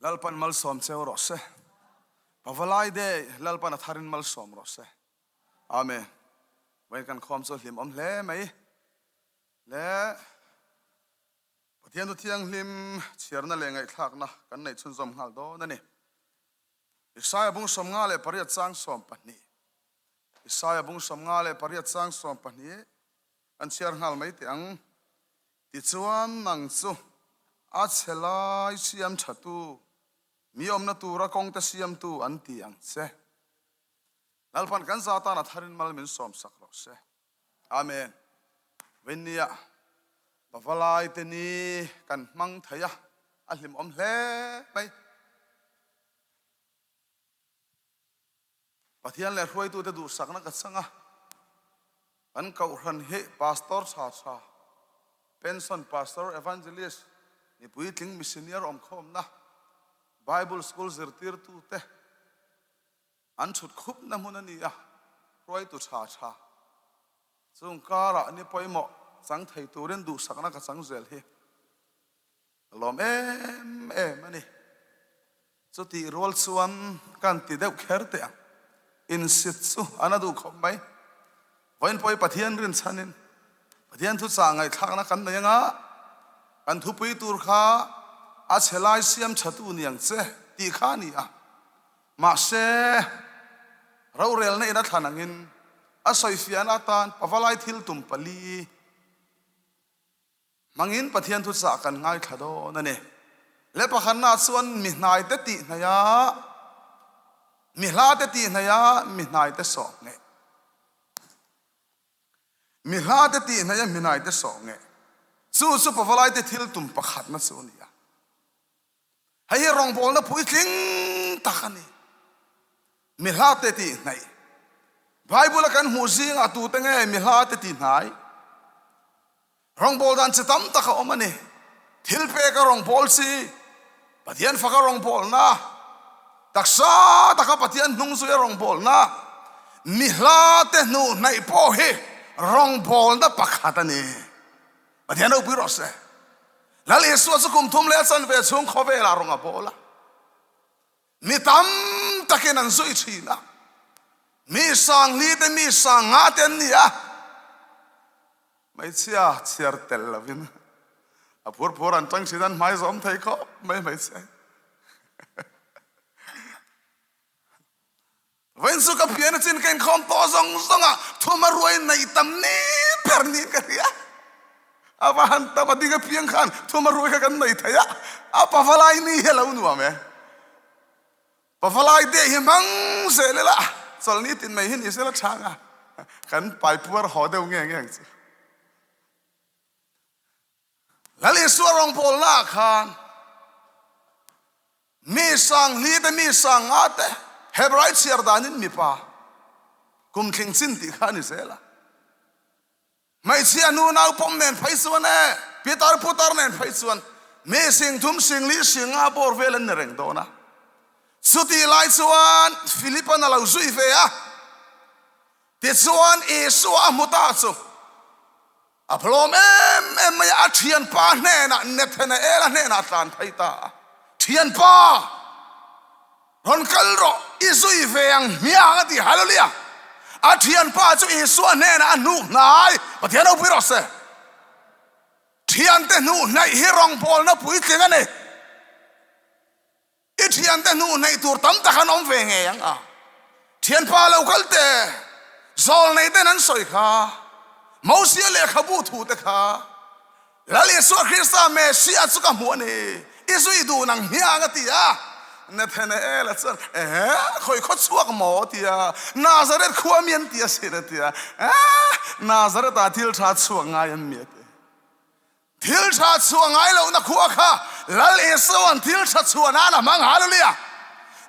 Lalpan malsawm cheu rawh se. Pavalai Day Lalpan a tharin malsawm rawh se. Amen. Vawiin kan khawm chu hlim awm hle mai le. Pathian thu thianghlim chhiarna leh ngaihthlakna kan neih chhunzawm nghal dawn a ni. Isaiah bung 58 chang 12 Isaiah bung 58 chang 12 kan chhiar nghal mai teh ang. Tichuan nang chu a chhe lai siam thatu, mi awmna tura kawngte siamtu an ti ang che. Lalpan kan za tan a tharin mal min sawmsak rawh se. Amen. Vawinia pavalai te ni kan hmang thei a, a hlimawm hle mai. Pathian leh hruaitute duhsakna ka chang a, kan kohhran hi Pastor tha tha, Pension Pastor, Evangelist, mi puitling, mi senior awmkhawmna, Bible School zirtirtute an chhut khupna hmun a ni a, hruaitu tha tha chung karah ni pawimawh chang thei turin duhsakna ka chang zel hi. Ka lawm em em a ni. Chutih rual chuan kan ti deuh kher teh ang. Insit chu a na duh khawp mai. Vawiin pawh hi Pathian rinchhanin Pathian thuchah ngaihthlakna kan nei anga kan thupui tur kha a chhe lai siam thatu ni ang che tih kha a ni a. Mahse, rorelna in a thlan angin a sawifiahna atan pavalai thil tum pali, Hmangin Pathian thuchah kan ngaithla dawn a ni. Le pakhatnaah chuan mi hnaite tih hnaia, mi hlate tih hnaia mi hnaite sawh ngeh. Mi hlate tih hnaia mi hnaite sawh ngeh. Chu chu pavalaite thil tum pakhatna chu a ni a. Hei hi rawngbawlna puitling tak a ni. Mi hlate tih hnaih. Bible a kan hmuh zingah tute nge mi hlate tih hnai? Rawngbâwl dan chi tam tak a awm a ni. Thil peka rawngbâwl chi, Pathian faka rawngbâwlna, taksa taka Pathian hnung zuia rawngbâwlna, mi hlate hnuh hnaih pawh hi rawngbâwlna pakhat a ni. Pathian ropui rawh se. Lal Isua chu kum thum leh a chanve chhung khawvelah rawng a bâwl a. Mi tam takin an zui thin a, mi sangli te mi sanga te an ni a, hmeichhia chhiar tel lovin a phur phur an tang thin an hmai zawm thei khawp mai hmeichhia hi. Vawiin chu ka pian a chin ka inkhawm tawh zawng zawng a, thuma ruai neih tam ni ber niin ka hria. A va han tam a ding apiang khan thuma ruai kha kan nei thei a, a pavalai ni hi a lo nuam e. Pavalai te hi hmang zel ila, chawlhni tin mai hi ni sela chhang a, kan paipuar haw deuh nge nge ang chu. Lal Isua rawngbawlna ah khan mi sanghli te mi sanga te Hebrai chhiar danin mipa kum thling chin tih kha a ni zel a. Hmeichhia nu naupawm nen phei chuan e, pitar putar nen phei chuan mi singthum singli singa bawr vel an ni reng dawn a. Chutih lai chuan Philipan a lo zui ve a, tichuan Isua a hmu ta chu a phlawm em em mai a, a thianpa hnenah Nathanaela hnenah a tlan phei ta a, Thianpa! Rawn kal rawh, i zui ve ang hmiang a ti. Hallelujah! A thianpa chu Isua hnenah a hnuk hnai, Pathian ropui rawh se. Thiante hnuh hnaih hi rawngbawlna puitling a ni. I thiante hnuh hnaih tur tam tak an awm ve ngei ang a. Thianpa lo kal teh, zawlnei ten an sawi kha, Mosia lehkhabu thu te kha, Lal Isua Krista Messiah chu ka hmu a ni, i zui dun ang hmiang a ti a. Nathanael-a chuan, Ehe, khawi khaw chhuak maw? a ti a. Nazareth khua mi an ti asin a ti a. Eh, Nazareth-ah thil tha chhuak ngai an mi a ti. Thil tha chhuah ngai lohna khua kha Lal Isua'n thil tha chhuah nan a hmang. Hallelujah!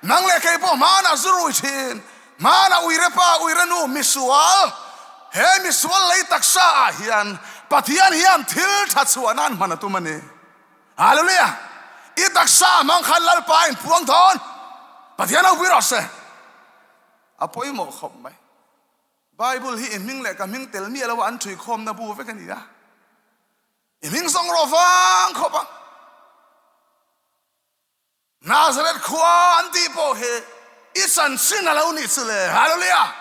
Nang leh kei pawh hmanah zu rui thin, hmanah uire pa, uire nu, misual, he misual lei taksa ah hian Pathian hian thil tha chhuah nan hman a tum a ni. Hallelujah! I taksa a hmang khan Lalpa a inpuang dawn. Pathian ropui rawh se. A pawimawh khawp mai. Bible hi i hming leh ka hming tel miah lo a an ṭhui khawmna bu vek a ni a. I hming zawng rawh vang khawp a. Nazareth khua an tih pawh hi i chanchin a lo nih chu le. Hallelujah!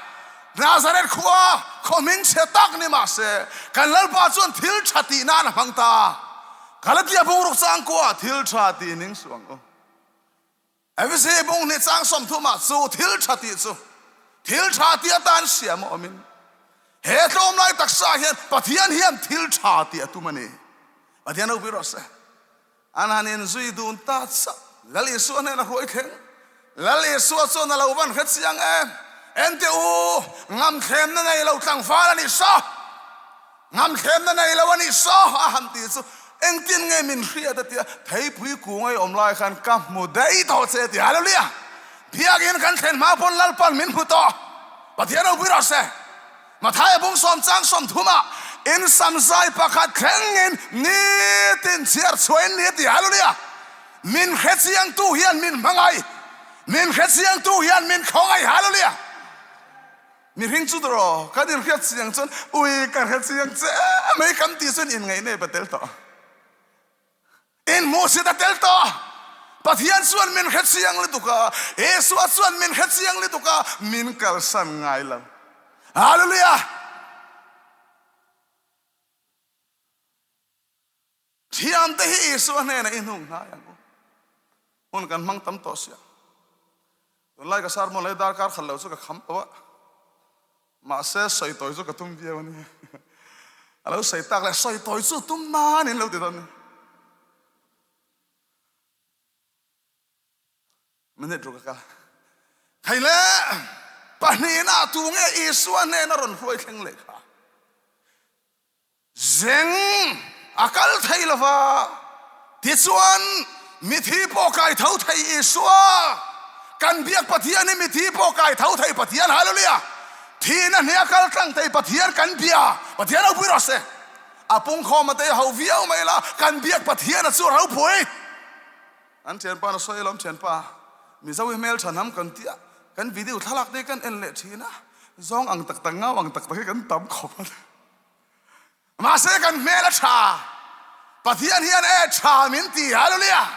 Nazareth khua khaw hming chhe tak ni mah se, kan Lalpa chuan thil tha tih nan a hmang ta. Galatia bungruk changkua thil tha tih ning suh ang u. Efesi bung hnih chang 30 ah chu thil tha tih chu thil tha tih atan siam a awmin he tlawmlai taksa hian Pathian hian thil tha tih a tum a ni. Pathian ropui rawh se. An han inzui dun ta chauh. Lal Isua hnena hruai thleng. Lal Isua chuan a lo van hre chiang em? Enteh u, ngamthlemna nei lo tlangval a nih saw! Ngamthlemna nei lo a nih saw! A han ti chu engtin nge min hriat a tia, theipui kung a i awm lai khan ka hmu daih tawh che a ti. Hallelujah! Biakin kan thlen hma pawn Lalpan min hmu tawh. Pathian ropui rawh se. Mathaia bung sawm chang 30 ah in samzai pakhat thlengin nitin chhiar chhuah in ni a ti. Hallelujah! Min hrechiangtu hian min hmangaih, min hrechiangtu hian min khawngaih. Hallelujah! Mihring chu tawh kan inhriat chiang chuan ui ka hrechiang che mai kan tih chuan inngaih nep a tel tawh. Inhmuhsit a tel tawh. Pathian chuan min hre chiang lutuk a, Isua chuan min hre chiang lutuk a, min kalsan ngai lo. Hallelujah! Thiante hi Isua hnenah i hnung hnai ang u. Hun kan hmang tam tawh sia. Tunlai ka sermon leh darkar khat lo chu ka kham tawh a. Mahse sawi tawi chu ka tum viau a ni. A lo sawi tak leh sawi tawi chu tum nan in lo ti dawn ni. Minute ruk a kal. Thei le pahnihna tu nge Isua hnena rawn hruai thleng leh kha. Zeng a kal thei lo va, tichuan mithi pawh kai tho thei Isua, kan biak Pathian hi mithi pawh kai tho thei Pathian, Hallelujah! Thihna hne a kal tlang thei Pathian kan bia, Pathian ropui rawh se. A pungkhawm a tei ho viau mai la, kan biak Pathian a chu ropui. An thianpa na sawi alawm thianpa, Mizo hi hmeltha hnam kan tia, kan video thlalak te hi kan en leh thin a, zawng ang tak tak, ngau ang tak tak hi kan tam khawp a. Mahse kan hmel a tha. Pathian hian e tha min ti. Hallelujah!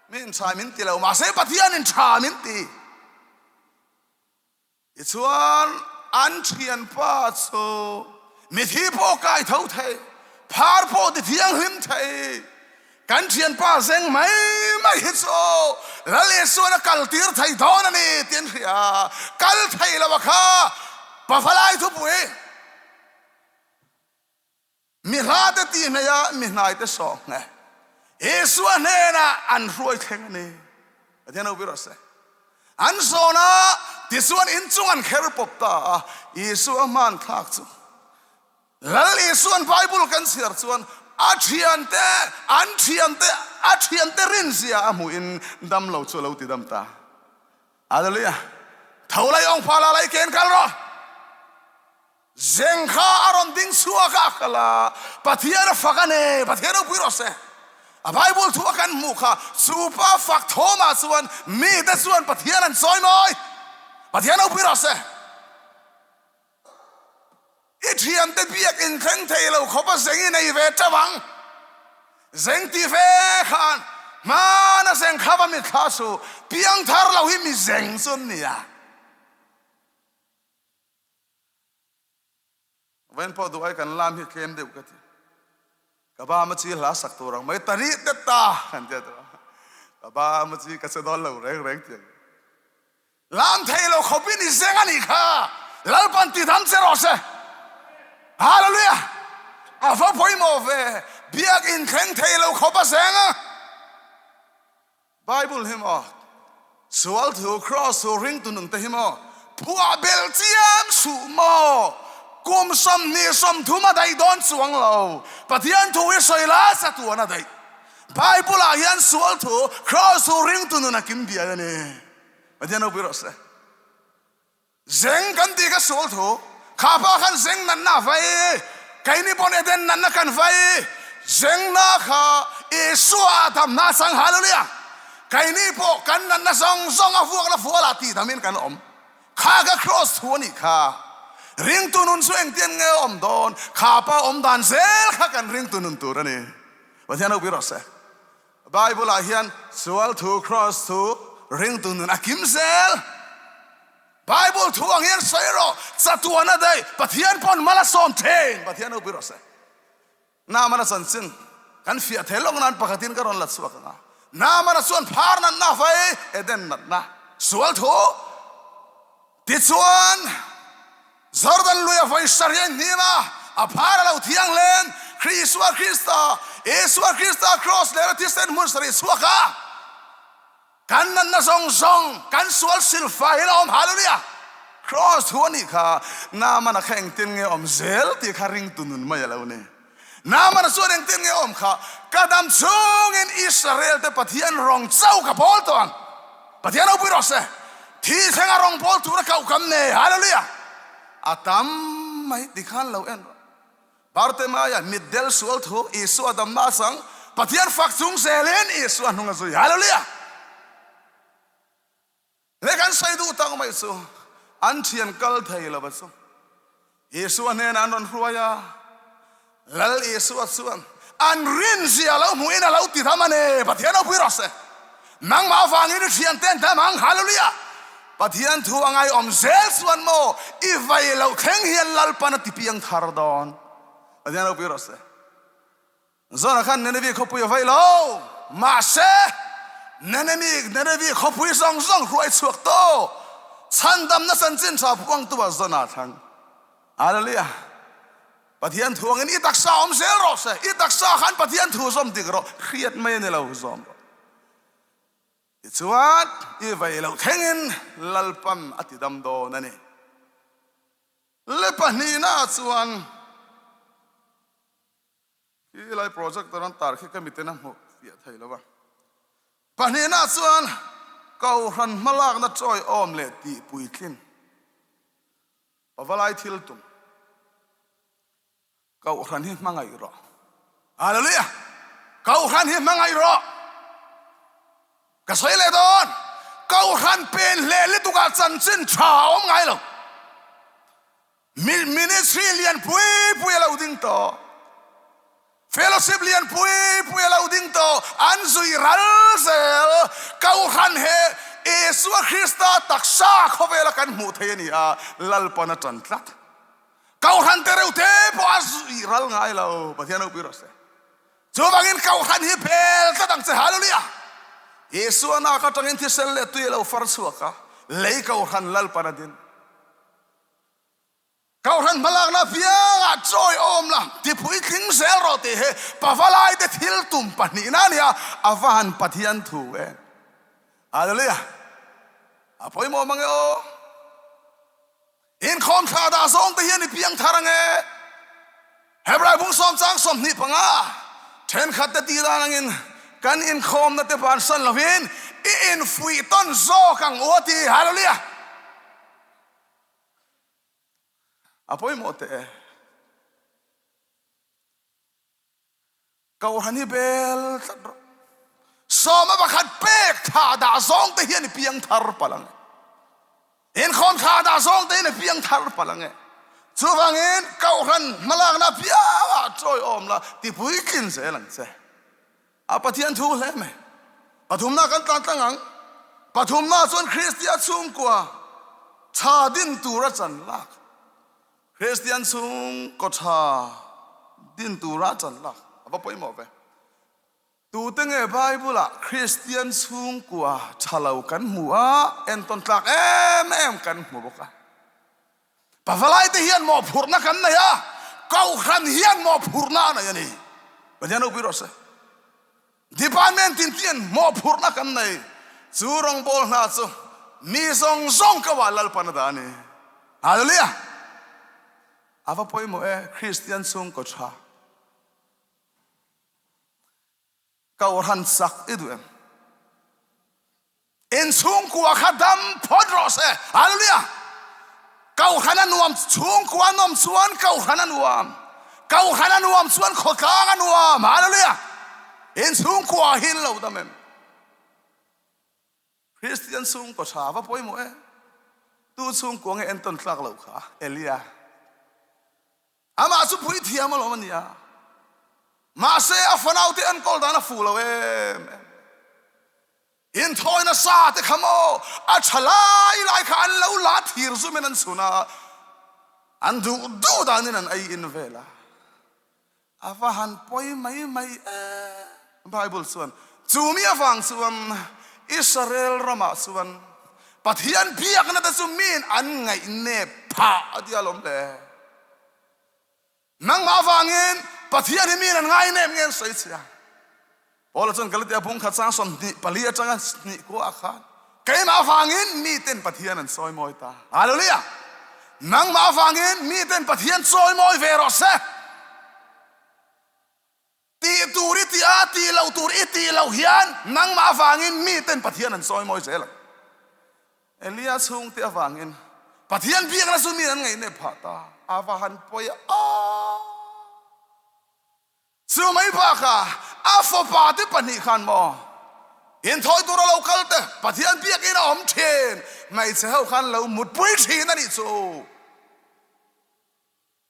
Mi in tha min ti lo, mahse Pathian in tha min ti. Tichuan an thianpa chu mithi pawh kai tho thei, phar pawh ti thianghlim thei. Kan thianpa zeng mai mai hi chu Lal Isuan a kal tir thei dawn a ni tih an hria. Kal thei lo a kha Pavalai thupui mi hla te tih hneih a mi hnai te sawh nge Isua hnenah an hruai thleng a ni. Pathian ropui rawh se. An zawn a, tichuan inchung an kher pawp ta a, Isua hmanthlak chu Lal Isua'n Bible kan chhiar chuan a thiante, an thiante, a thiante rinzia a hmuhin damlo chu a lo ti dam ta. Hallelujah! Tho lai awng pha la lai ken kal rawh. Zeng kha a rawn ding chhuak a kal a, Pathian a fak a ni, Pathian ropui rawh se. A Bible thu a kan hmuh kha chu pa fak thawmah chuan mite chuan Pathian an chawi mawi. Pathian ropui rawh se. I thiante biak inthleng thei lo khawp a zeng i nei ve teuh ang. Zeng ti ve khan hmana zeng kha va mitthla suh, piangthar lo hi mi zeng chu an nia. Vawiin pawh duh ai kan lam hi tlem deuh ka ti. Ka ba ma chi hla sak tur ang mai ta rih te ta kan tia tur a. Ka ba ma chi ka che dawn lo reng reng tiang. Lam thei lo khawpin i zeng a nih kha. Lalpan ti dam che rawh se. Hallelujah! A va pawimawh ve. Biak inthleng thei lo khawp a zeng a. Bible hi maw sual thu cross thu ringtu nun te hi maw phuah bel chiam suh maw kum 20 30 a daih dawn chuang lo Pathian thu hi sawi la sa tuan a daih Bible ah hian sual thu cross thu ringtu nun a kim bial a ni Pathian ropui rawh se. Zeng kan tih kha sual thu. Kha pa khan zeng natna a vai, keini pawn Eden natna kan vai. Zengna kha Isua a damna a chang, Hallelujah! Keini pawh kan natna zawng zawng a vuakna fualah tihdamin kan awm. Kha kha Kraws thu a nih kha. Ringtu nun chu engtian nge a awm dawn? Kha pa awm dan zel kha kan ringtu nun tur a ni. Pathian ropui rawh se. Bible ah hian sual thu, cross thu, ringtu nun a kim zel. Bible thu ang hian sawi rawh, chatuan a daih, Pathian pawn mal a sawm thin, Pathian ropui rawh se. Naamana chanchin kan fiah thei lawk nan pakhatin ka rawn la chhuak ang a. Naamana chuan phar natna vai Eden natna sual thu tichuan Jordan luia vawi sarih a hnim a, a phar a lo thiang hlen Krisua Krista, Isua Krista Kraws leh a thisen hmun sarih chhuak a. Kan natna zawng zawng, kan sual silfai in a awm Hallelujah! Kraws thu a nih kha, Naamana kha engtin nge awm zel tih kha ringtu nun mai a lo ni. Naamana chuan engtin nge awm kha, Ka dam chungin Israel te Pathian rawng chauh ka bawl tawh ang. Pathian ropui rawh se, thi thlenga rawng bawl tura kauh kam nei. Hallelujah! A tam mai tikhan lo en rawh. Bartimaia mitdel sual thu Isua damna a chang, Pathian fak chung zelin Isua hnung a zui. Hallelujah! He kan sawi duh tak mai chu an thian kal thei lo va chu Isua hnenah an rawn hruai a, Lal Isua chuan an rinzia lo hmuhin a lo ti tham a ni. Pathian ropui rawh se. Nangmah avangin i thiante an tam ang. Hallelujah! Pathian thu a ngaiawm zel chuan maw i vai loh thleng hian Lalpan a ti piang thar dawn. Pathian ropui rawh se. Zona khan Nineveh khawpui a vai lo. Mahse, Nineveh, Nineveh khawpui zawng zawng hruai chhuak tu chhandamna chanchin tha phuangtu ah Zona a thlang. Hallelujah! Pathian thu angin i taksa awm zel rawh se, i taksa khan Pathian thu zawm dik rawh, hriat mai a ni lo, zawm rawh. Tichuan, i vei loh thlengin Lalpan a ti dam dawn a ni. Le pahnihnaah chuan khi lai projector an tar khi ka miten a hmuh fiah thei lo va. Pahnihnaah chuan Kohhran hmalakna chawiawm leh tihpuitlin. Pavalai thil tum Kohhran hi hmangaih rawh. Hallelujah! Kohhran hi hmangaih rawh. Ka sawi leh dawn. Kohhran pen hle lutukah chanchin tha a awm ngai lo. Ministry lian pui pui a lo ding tawh. Fellowship lian pui pui a lo ding tawh, an zui ral zel. Kohhran he Isua Krista taksa khawvela kan hmuh thei a ni a, Lalpan a tan tlat. Kohhran te reuh te pawh a zui ral ngai lo, Pathian ropui rawh se. Chuvangin Kohhran hi bel tlat ang che, Hallelujah! Isua nak atangin thisen leh tui a lo far chhuak a, lei Kohhran Lalpan a din. Kohhran hmalakna apiangah chawi awm la, tipuitling zel rawh tih hi Pavalaite thil tum pahnihna a ni a, a va han Pathian thu em. Hallelujah! A pawimawh mang e aw. Inkhawm thla dah zawng te hian i piang thar ange. Hebrai bung sawm chang 25 thenkhat te tih dan angin kan inkhawmna te bansan lovin i infuih tawn zawk ang u a ti. Hallelujah! A pawimawh teh e. Kohhran hi bel tlat rawh. Sawma pakhat pek thla dah zawng te hian i piang thar palh ang e. Inkhawm thla dah zawng te hian i piang thar palh ang e. Chuvangin Kohhran hmalakna apiangah chawi awm la, ti puitlin zel ang che. A Pathian thu hle mai. Pathumna kan tlan tlang ang. Pathumna chuan Kristian chhungkua tha din tura chan lak. Kristian chhungkaw tha din tura chan lak a va pawimawh ve. Tute nge Bible ah Kristian chhungkua tha lo kan hmu a, entawn tlak em em kan hmu bawk a. Pavalaite hian mawhphurhna kan nei a, Kohhran hian mawhphurhna a nei a ni. Pathian ropui rawh se. Department tin hian mawhphurhna kan nei. Chu rawngbâwl hna chu mi zawng zawng ko ah Lalpan a dah a ni. Hallelujah! A va pawimawh e, Kristian chhungkaw ṭha. Kohhran chak i duh em? In chhungkua kha dam phawt rawh se. Hallelujah! Kohhran a nuam, chhungkua a nawm chuan kohhran a nuam. Kohhran a nuam chuan khawtlang a nuam. Hallelujah! In chhungkua hi in lo dam em? Kristian chhungkaw tha va pawimawh e. Tu chhungkua nge entawn tlak loh kha? Elia. Amah chu puithiam alawm a ni a. Mahse a fanaute enkawl dan a fuh lo em em. Inthawina sa te kha maw a tha lai lai kha an lo la thir zumin an chhun a, an duh duh danin an ei in vel a. A va han pawi mai mai e. Bible chuan chu mi avang chuan Israel ramah chuan Pathian biakna te chu miin an ngaihnep phah a ti alawm le. Nangmah avangin Pathian hi miin an ngainem nge an sawi che a? Paula chuan Galatia bung khat chang 24 atanga hnih kuah khan keimah avangin miten Pathian an sawi mawi ta. Hallelujah! Nangmah avangin miten Pathian chawi mawi ve rawh se. Tih tur i tih a, tih loh tur i tih loh hian nangmah avangin miten Pathian an chawi mawi zel ang. Elia chhungte avangin Pathian biakna chu miin an ngaihnep phah ta. A va han pawi a! Chu mai bakah a fapa te pahnih khan maw inthawi tura lo kal te Pathian biakin a awm thin hmeichhe ho khan lo mutpui thin a nih chu.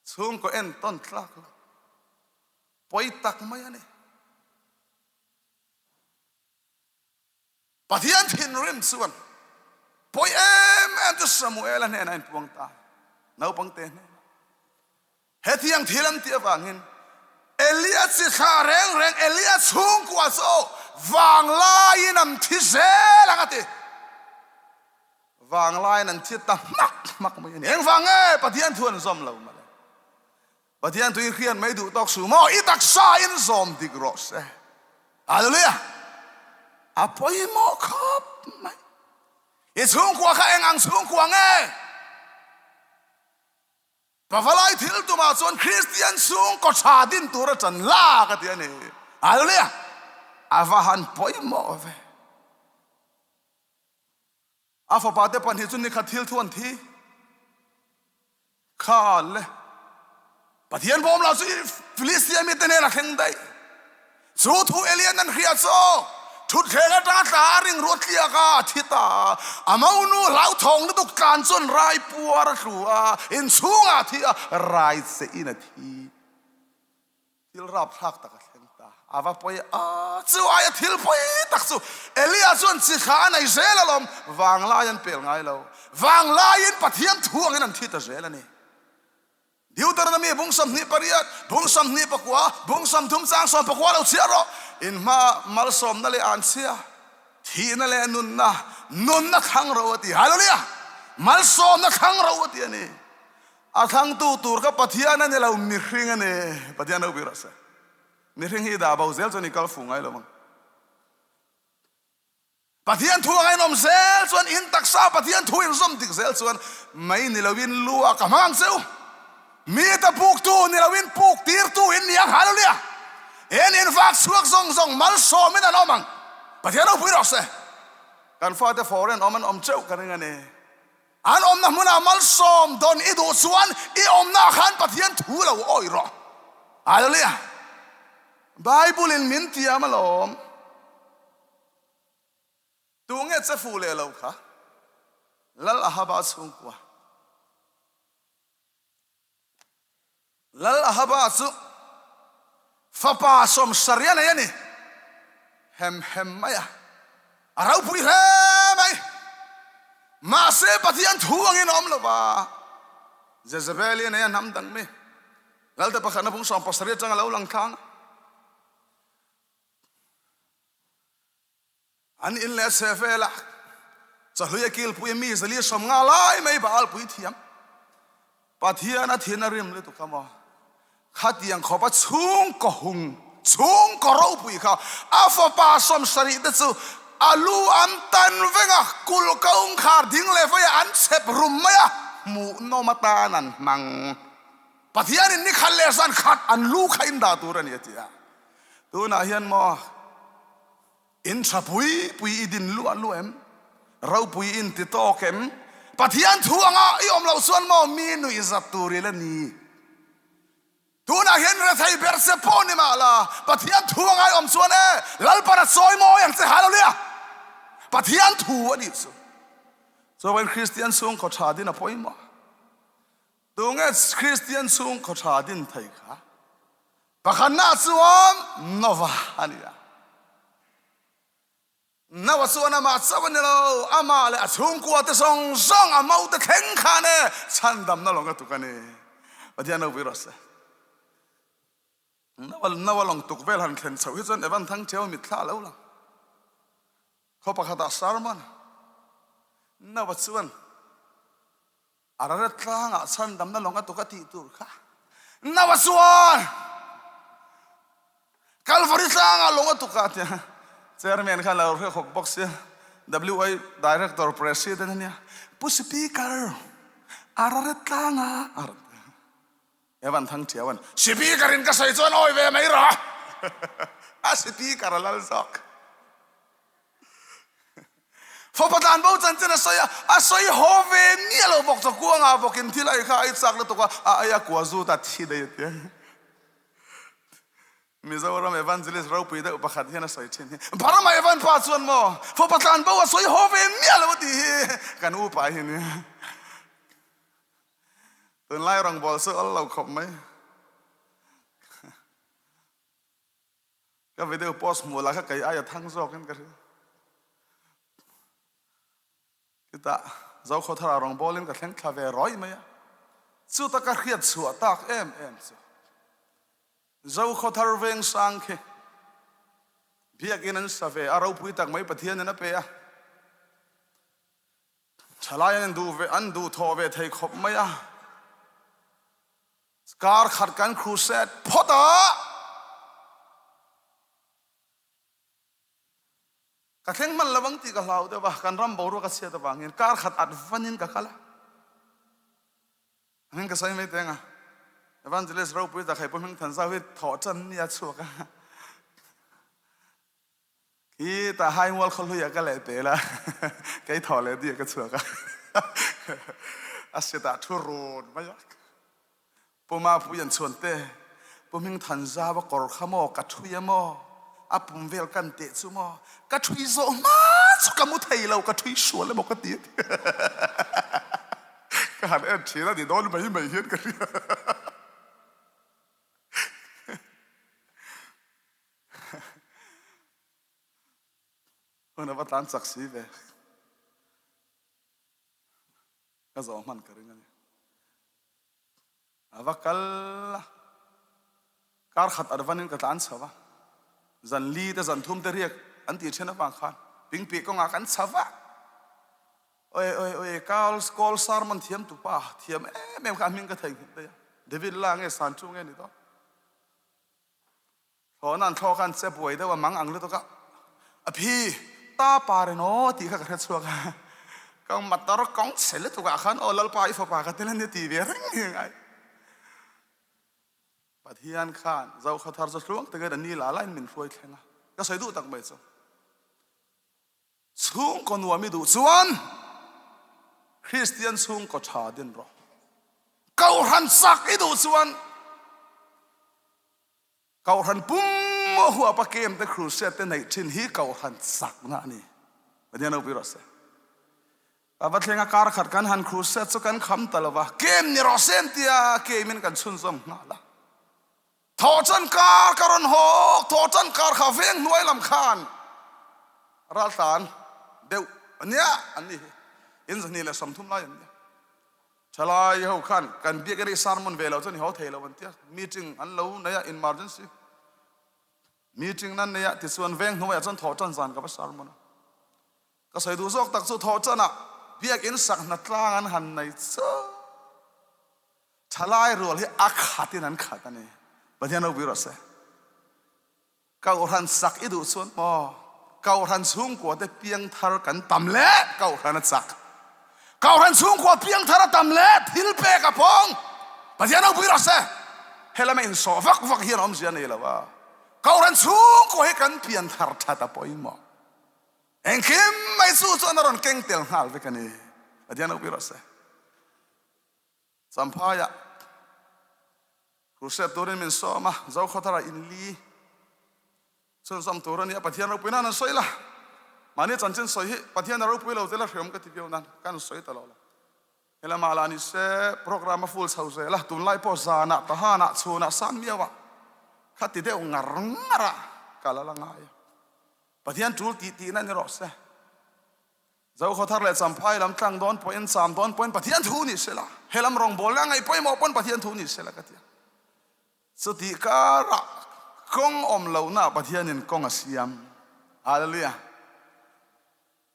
Chhungkaw entawn tlak lo pawi tak mai a ni. Pathian thinrim chuan pawi em em chu Samuela hnenah a inpuang ta, naupangte hnenah. Hetiang thil an tih avangin Elia chi thla reng reng Elia chhungkua chu vanglaiin an thi zel ang a ti. Vanglaiin an thi ta hmak hmak mai a ni. Engvang nge Pathian thu an zawm lo mawle? Pathian tui hriat mai duh tawk suh maw? I taksa in zawm dik rawh se. Hallelujah! A pawimawh khawp mai. I chhungkua kha eng ang chhungkua nge? Pavalai thil tumah chuan Kristian chhungkaw tha din tur a ṭan lak a ti a ni. Hallelujah! A va han pawimawh ve. A fapa te pahnih chu nikhat thil thu an thi. Kha le Pathian bawm lah chu Filistia mite hnen a thleng daih. Chu thu Elian an hria chu thutthleng atanga tla a ring ruat tliak a, a thi ta a. A monu hlauthawng lutuk tlan chuan rai puar a tlu a, inchhungah a thi a, rai che in a thi. Thil rapthlak tak a thleng ta. A va pawi a, chu aia thil pawi tak chu Elia chuan chi thla a nei zel alawm, vanglai an pel ngai lo. Vanglaiin Pathian thu angin an thi ta zel a ni. Deuteronomy bung 28, bung 24, bung 30 chang 19 lo chhiar rawh. In hma malsawmna leh an chhia, thihna leh nunna, nunna thlang ro a ti. Hallelujah! Malsawmna thlang ro a ti a ni. A thlangtu tur kha Pathian a ni lo, mihring a ni. Pathian ropui rawh se. Mihring hi i dah bo zel chuan i kal fuh ngai lo ang. Pathian thu anga inawm zel chuan in taksa Pathian thu inzawm dik zel chuan mai ni loin lu a ka hmang ang che u. Mite puktu ni loin puk tirtu in ni ang. Hallelujah! En in vak chhuak zawng zawng malsawmin an awm ang. Pathian ropui rawh se. Kan fate foreign awm an awm teuh ka ring a ni. An awmna hmunah malsawm dawn i duh chuan i awmnaah khan Pathian thu lo awih rawh. Hallelujah! Bible in min tiam alawm. Tunge che fuh leh lo kha? Lal Ahaba chhungkua. Lal Ahaba chu fapa sawmsarih a nei a ni. Hem hem mai a, a ropui hle mai. Mahse Pathian thu angin a awm lo va, Jezebeli a nei a hnam dang mi. Lalte pakhatna bung 70 atanga lo lang thlang a. An in leh a chhe vel a, chahlui a kilpui a mi zali 50 lai mai Baal pui thiam. Pathian a thin a rim lutuk a maw? Khatiang khawp a chhungkaw hung, chhungkaw ropui kha a fapa 70 te chu a lu an tan veng a, kulh kawngkhar ding leh veiah an chhep rum mai a, hmuhnawm atan an hmang. Pathianin ni khat leh zan khat an lu kha in dah tur a ni a ti a. Tunah hian maw in tha pui pui i din luah luah em? Ropui in ti tawk em? Pathian thu anga i awm loh chuan maw mi nuih zat tur i la ni? Tunah hian rethei ber che pawh ni mah la, Pathian thu anga i awm chuan e, Lalpan a chawi mawi ang che, Hallelujah! Pathian thu a nih chu. Chuan Kristian chhungkaw tha din a pawimawh. Tunge Kristian chhungkaw tha din thei kha? Pakhatna chuan Nova a ni a. Nova chuan amah chauh a ni lo, amah leh a chhungkua te zawng zawng a maute thleng khan e chhandamna lawng a tuk a ni. Pathian ropui rawh se. Nova Nova lawng tuk vel han thlen chhoh hi chuan Evan Thangṭhiau mitthla a lo lang. Khaw pakhatah sermon Nova chuan A rara tlangah chhandamna lawng a tuk a tih tur kha Nova chuan Kalvari tlangah lawng a tuk a tia. Chairman khan lo hre khawp bawk sia, WA Director President a nia, Pu Speaker, a rara tlangah a rawn ti a. Evan Thangṭhiauan, Speaker in ka sawi chuan awi ve mai rawh. A Speaker a lal zawk. Fapa tlan bo chanchin a sawi a, a sawi haw ve miah lo bawk chu kuangah bawkin thil a ei kha a ei chak lutuk a, a ei a kua zut a thi daih a ti a. Mizoram Evangelist ropui deuh pakhat hian a sawi thin hi, Burma Evan pa chuan maw fapa tlan bo a sawi haw ve miah lo a tih hi kan upa hi nia. Tunlai rawngbawl chu awl lo khawp mai. Ka video post hmuh lah kha kei aia thang zawkin ka hria. Chutah Zokhawthara rawngbawlin ka thleng thla ve rawih mai a. Chuta ka hriat chhuah tak em em chu Zokhawthar veng sang khi biakin an sa ve a, ropui tak mai Pathianin a pe a. Thalai an duh ve, an duh thawh ve thei khawp mai a. Kar khat kan crusade phawt a, ka thleng hman lo ang tih ka hlau deuh a, kan ram boruak a chhiat avangin kar khat at vanin ka kal a. Hming ka sawi mai teng a, Evangelist ropui tak hei Pu Hmingthanzau hi thawh tan nia chhuak a. Hi tah hai mual khaw hluiah ka leh tel a, kei thaw leh diah ka chhuak a, a setah thu run mai a. Pu Mapui an chhuan te, Pu Hmingthanzau a kawr kha maw ka thui a maw, a pum vel kan teh chu maw, ka thui zawh hma chu ka mu thei lo, ka thui sual emaw ka ti a ti. Ka han en thin a ni dawn mai mai hian ka hria. Hun a va tlan chak si ve. Ka zawh hman ka ring a ni. A va kal a, kar khat advanin ka tlan chho a. Zan li te zan thum te riak an tih then avang khan pingpih kawngah kan chho va. Oi oi oi kawl kawl sermon thiam tu pa thiam em em kha a hming ka theihnghilh daih a. David la nge san chu nge ni dawn. Thlawhna an thlawh khan che buai deuh a mang ang lutuk a, a phi ta pa ren aw tih kha ka hre chhuak a, ka motor kawng chhe lutuk ah khan aw Lalpa i fapa ka tel a nia ti ve reng hi a ngai. Pathian khan Zokhawthar chu hluang takin a ni la lain min hruai thleng a, ka sawi duh tak mai chu. Chhungkaw nuam i duh chuan Kristian chhungkaw tha din rawh. Kohhran chak i duh chuan Kohhran pum huapa kem te crusade te neih thin hi Kohhran chakna a ni. Pathian ropui rawh se. Ka va thlenga kar khat kan han crusade chu kan kham ta lo va, kem ni rawh se an tia kemin kan chhunzawm nghal a. Thawhchan kar ka rawn hawk, thawhchan kar kha veng hnuai lam khan raltlan deuh a nia an ni hi. In 230 lai an nia. Thalai ho khan kan biak in sermon ve lo chuan i haw thei lo an tia. Meeting an lo nei a, emergency meeting nan nei a, tichuan veng hnuaiah chuan thawhchan zan ka va sermon a. Ka sawi duh zawk tak chu thawhchanah biakin sak hna tlang an han nei chauh. Thalai rual hi a khatin an khat a ni. Pathian ropui rawh se. Kohhran sak i duh chuan maw Kohhran chhungkua te piangthar kan tam leh Kohhran a chak. Kohhran chhungkua piangthar a tam leh thil pek a pawng. Pathian ropui rawh se. Helama insawh vak vak hian awmzia nei lo a. Kohhran chhungkua hi kan pianthar that a pawimawh. Engkim mai chu chuan a rawn keng tel nghal vek a ni. Pathian ropui rawh se. Champhaiah Crusade turin min sawm a, Zokhawthara inli chhunzawm tur a ni a, Pathian ropui nan an sawi la, mahni chanchin sawi hi Pathian a ropui lo tel a hriawm ka ti viau nan kan sawi ta lo la. Helamah lah ni se program a full chho zel a, tunlai pawh zanah, tahanah, chhunah, san miauah. Khati deuh ngar ngar a kal a la ngai a. Pathian tul tih tihna ni rawh se. Zokhawthar leh Champhai lam tlang dawn pawhin cham dawn pawhin Pathian thu ni sela, he lam rawngbawlna ngaih pawimawh pawn Pathian thu ni sela ka ti a. Chutih karah kawng awm lohna Pathianin kawng a siam. Hallelujah.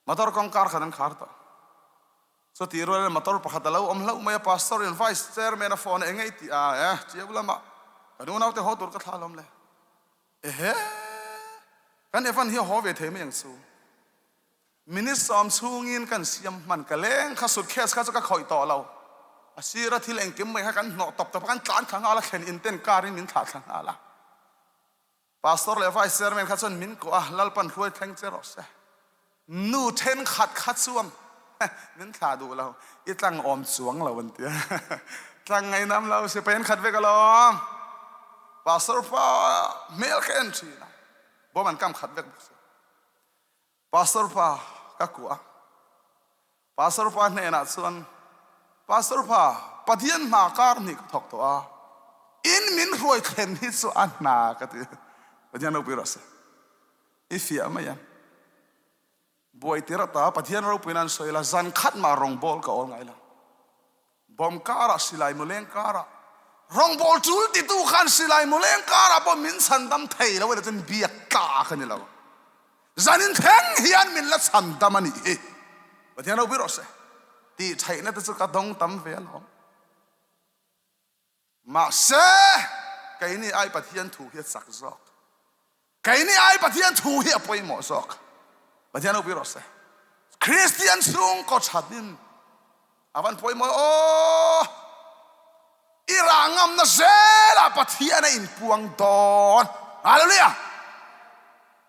Motor kawng kar khat an khar tawh. Chutih rualin motor pakhat a lo awm hlauh mai a, Pastor in Vice Chairman a phone a eng ei tih a, eh, chiau lamah ka nunaute haw tur ka thla alawm le. Ehe, kan Evan hi a haw ve thei mai ang chu. Minute sawm chhungin kan siam hman ka leng kha suitcase kha chu ka khawih tawh lo. A sira thil engkim mai kha kan hnawh tawp tawp a, kan tlan thla nghal a, thlen in ten car in min thlah thla nghal a. Pastor leh Vice Chairman kha chuan min kawh a, Lalpan hruai thleng che rawh se. Nu thenkhat kha chuan min thlah duh lo, i tlang awm chuang lo an ti a. Tlang ngainam lo si pen khat vek alawm. Pastor pa hmel ka en thin a, bawm an kam khat vek bawk si. Pastor pa ka kuah a, Pastor pa hnenah chuan, Pastor pa, Pathian hna kar hnih ka thawk tawh a, in min hruai thlen hi chu a hna ka ti. Pathian ropui rawh se. I fiah mai ang. Buai tir ata Pathian ropuina an sawi la, zan khat mah rawngbawl ka awl ngai lo. Bawm karah silai muleng karah rawngbawl tul titu khan silai muleng karah pawh min chhandam thei lo emaw chuan biak tla ka ni lo. Zanin thleng hian min la chhandam a nih hi. Pathian ropui rawh se. Tih theihna te chu ka dawng tam ve alawm. Mahse, keini ai Pathian thu hi a chak zawk. Keini ai Pathian thu hi a pawimawh zawk. Pathian ropui rawh se. Kristian chhungkaw thatin a van pawimawh aw! I rah ngamna zelah Pathian a inpuang dawn. Hallelujah!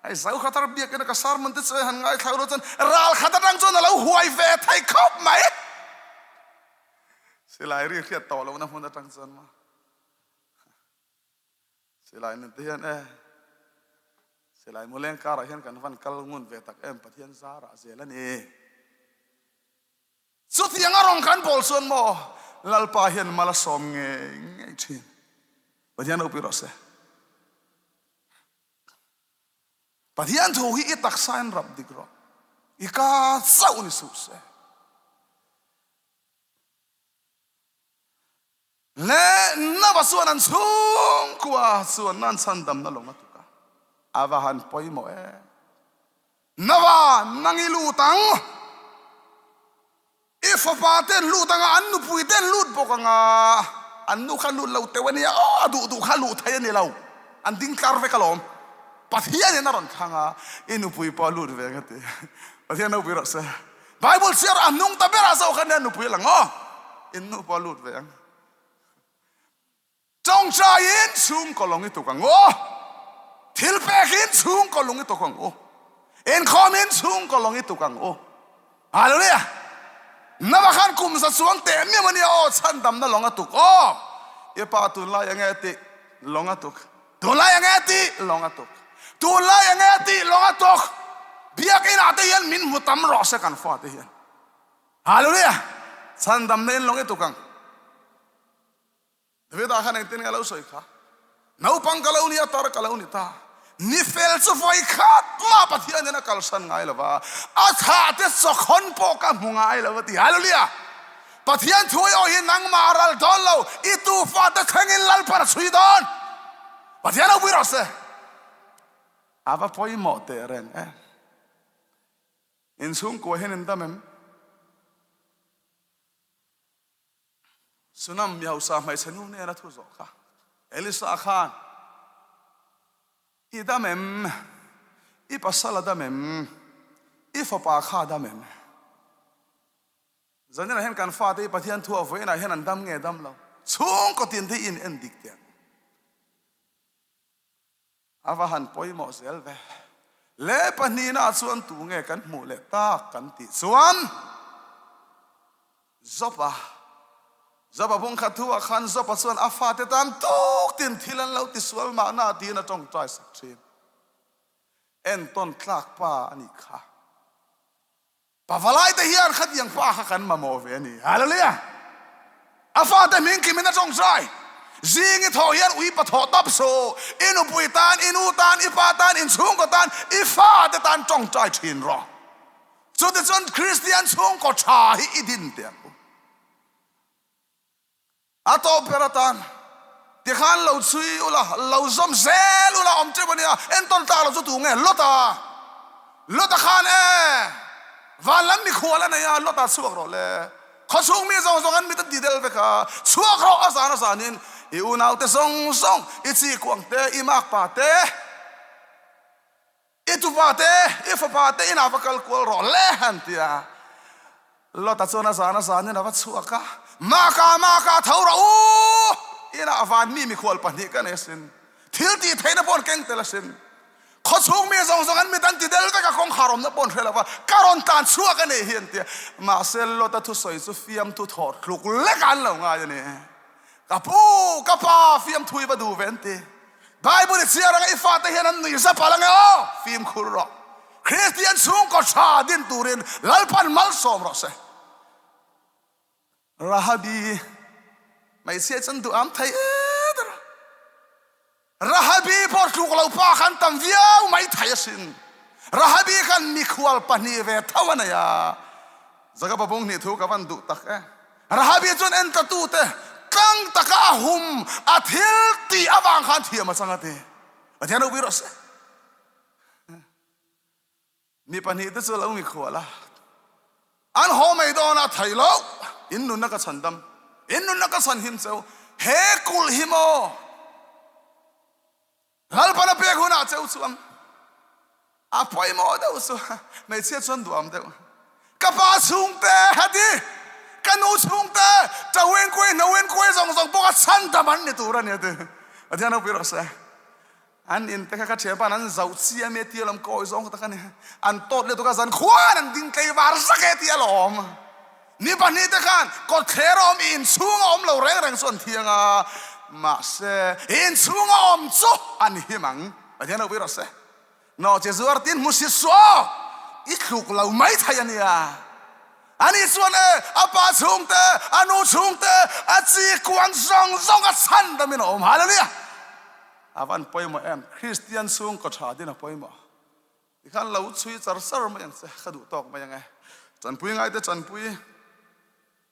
Hei zo kha tar biakina ka sermon te chu han ngaithla ula chuan ral khat atang chuan a lo huai ve thei khawp mai. Silai ri hriat tawh lohna hmun atang chuan maw silai nun te hian e silai muleng karah hian kan van kal ngun ve tak em Pathian zarah zel a ni. Chutiang a rawng kan bawl chuan maw Lalpa hian mal a sawm ngei ngei thin. Pathian ropui rawh se. Pathian thu hi i taksa in rap dik rawh. I ka chauh ni suh se. Le Nava chuan an chhungkua chuan nan chhandamna lawng a tuk a, a va han pawimawh e. Nava, nang i lut ang. I fapa te an lut ang a, an nupui te an lut bawk ang a. An nu kha lut lo teuh a nia, aw a duh duh kha luh thei a ni lo. An ding tlar vek alawm. Pathianin a rawn thlang a, i nupui pawh a lut ve ang a ti. Pathian ropui rawh se. Bible chhiar a hnung ta berah zawk khan nia nupui a lang aw. In nu pawh a lut ve ang. Tawngtaiin chhungkaw lawng i tuk ang u. Thil pekin chhungkaw lung i tuk ang u. Inkhawmin chhungkaw lawng i tuk ang u. Hallelujah! Nava khan kum za chuang teh miam a nia aw, chhandamna lawng a tuk aw. I pa tunlai enge tih lawng a tuk. Tunlai enge tih lawng a tuk. Tunlai enge tih lawng a tuk. Biakinah te hian min hmu tam rawh se kan fate hian. Hallelujah! Chhandamna in lawng i tuk ang. Davida khan engtin nge a lo sawi kha? Naupang ka lo ni a, tar ka lo ni ta. Ni fel chu vawi khat mah Pathianin a kalsan ngai lo va, a thah te chawkhawn pawh ka hmu ngai lo a ti. Hallelujah! Pathian thu i awih hi nangmah a ral dawn lo, i tufate thlengin Lalpan a chhui dawn. Pathian ropui rawh se. A va pawimawh teh reng e. Inchhungkua hian in dam em? Sunam mi hausa hmeichhe nu nena thu zawh kha Elisa khan, I dam em? I pasal a dam em? I fapa kha a dam em? Zaninah hian kan fate hi Pathian thu a vawiinah hian an dam nge dam lo? Chhungkaw tin te hi in en dik teh ang. A va han pawimawh zel ve. Le pahnihna ah chuan tu nge kan hmuh leh tak kan tih chuan Job-a, Job-a bungkhat thu ah khan Job-a chuan a fate tan tuk tin thil an lo tisual mahna tiin a tawngtai sak thin. Entawn tlak pa a nih kha. Pavalai te hian khatiang pa kha kan mamawh ve a ni. Hallelujah! A fate hming kim in a tawngtai. Zing i thawh hian ui pa thawh tawp suh. I nupui tan, i nu tan, i pa tan, inchhungkaw tan, i fate tan tawngtai thin rawh. Chutichuan Kristian chhungkaw tha hi i din teh ang u. A tawp ber atan tikhan lo chhui ula, lo zawm zel ula awm teuh a nia. Entawn tlak lo chu tu nge? Lota! Lota khan e, van lam mikhual a nei a, Lota chhuak rawh le. Khawchhung mi zawng zawng an mit a ti del vek a, chhuak rawh a zan a zanin i unaute zawng zawng, i chi kuang te, i makpa te, I tupa te, i fapa te inah va kal kual rawh le han ti a. Lota chuan a zan a zanin a va chhuak a, Maka, Maka, tho rawh u! Inah van mi mikhual pahnih ka nei asin. Thil tih theihna pawh an keng tel asin. Khawchhung mi zawng zawng an mit an ti del vek a, kawngkhar awmna pawh an hre lo va, ka rawn tlan chhuak a nih hi an ti a. Mahse Lota thusawi chu fiamthu thawh tluk lek an lo ngai a ni. Ka pu, ka pa, fiamthu i va duh ve an ti. Bible i chhiar anga i fate hian an nui zap alh ange aw, fimkhur rawh. Kristian chhungkaw tha din turin Lalpan malsawm rawh se. Rahabi hmeichhia chuan duham thei e der a. Rahabi pawh tluk lo pa khan tam viau mai thei asin. Rahabi khan mikhual pahnih ve tho a nei a. Jakoba bung hnih thu ka van duh tak e. Rahabi chuan entlatute tlang taka a hum a thil tih avang khan thiam a chang a ti. Pathian ropui rawh se. Mi pahnihte chu a lo mikhual a, an haw mai dawn a, thei lo, in nunna ka chhan dam, in nunna ka chhan him cheu, he kulh hi maw Lalpan a pek hunah cheu chuan a pawimawh deuh chu hmeichhia chuan duam deuh. Ka pa chhungte heti, ka nu chhungte Tawin kuai, Hnawin kuai zawng zawng pawh kha chhan dam an ni tur a ni a ti. Pathian ropui rawh se. An in te kha ka thian pa'n an zauh chi a mi a ti alawm ka awih zawng tak a ni. An tawt leh tuk a zan khuan an ding tlei var zak e ti alawm. Ni pahnih te khan kawtthler a awm i inchhung a awm lo reng reng chu an thiang a, mahse i inchhung a awm chu an him ang. Pathian ropui rawh se. Nawhchi zuar tin hmu si suah i thluk lo mai thei a nia. Ani chuan e, a pa chhungte, a nu chhungte, a chi kuang zawng zawng a chhan damin a awm. Hallelujah! A van pawimawh em? Kristian chhungkaw tha din a pawimawh. Tikhan lo chhui char char mai ang che, ka duh tawk mai ang e. Chanpui ngaite chanpui,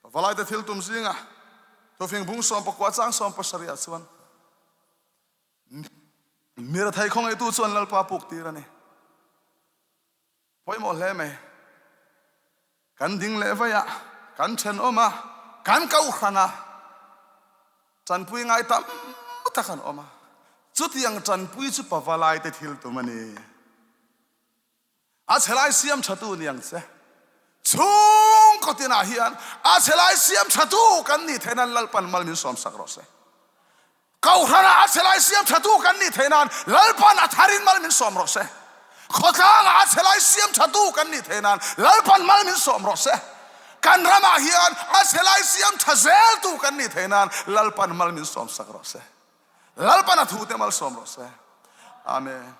pavalaite thil tum zinga thufing bung sawmpakua chang sawmpasarihah chuan Mirathei khawngaihtu chuan Lalpa puk tir a ni. Pawimawh hle mai. Kan ding leh vaih a, kan thenawm a, kan kohhran a, tanpui ngai tam tak an awm a. Chutiang tanpui chu pavalai te thil tum a ni. A chhelai siam thatu ni ang che. Chhungkaw tinah hian a chhelai siam thatu kan nih theih nan Lalpan mal min sawmsak rawh se. Kohhranah a chhelai siam thatu kan nih theih nan Lalpan a tharin mal min sawm rawh se. Khawtlangah a chhelai siam thatu kan nih theih nan Lalpan mal min sawm rawh se. Kan ramah hian a chhelai siam tha zeltu kan nih theih nan Lalpan mal min sawm sak rawh se. Lalpan a thute mal sawm rawh se. Amen.